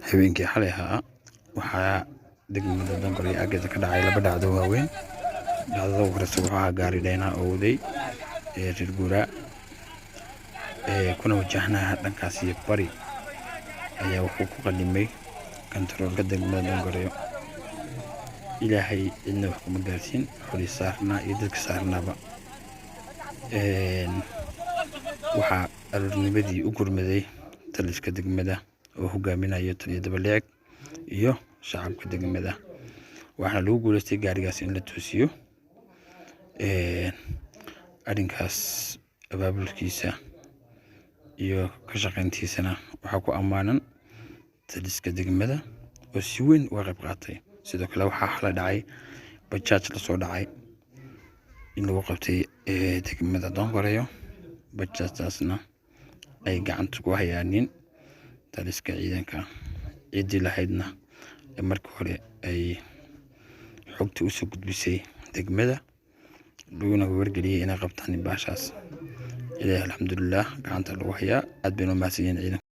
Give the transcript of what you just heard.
Habeenkii xalay ahaa waxaa degmada Dangorayo aageeda ka dhacay laba dhacdo waaweyn. Dhacdada ugu horeysa wuxuu ahaa gaari dheyna oo waday reer guuraa kuna wajahnaa dhankaas iyo bari ayaa wuxuu ku qalimay kantaroolka degmada Dangorayo. Ilaahay cidna wax kuma gaarsiin, xuli saarnaa iyo dadka saarnaaba. Waxaa aroornimadii u gurmaday taliska degmada oo hogaaminayo taliya Dabaleeg iyo shacabka degmada, waxaana lagu guuleystay gaarigaas in la toosiyo. Arrinkaas abaabulkiisa iyo ka shaqeyntiisana waxaa ku ammaanan taliska degmada oo si weyn uga qayb qaatay. Sidoo kale waxaa xalay dhacay bajaaj lasoo dhacay in lagu qabtay degmada Dangorayo, bajaajtaasna ay gacanta ku hayaanin taliska ciidanka, ciddii lahaydna markii hore ay xogta usoo gudbisay degmada laguna wargeliyay inay qabtaan baashaas. Ilaahay alxamdulilah gacanta lagu hayaa, aad bayna u mahadsan yihiin ciidanka.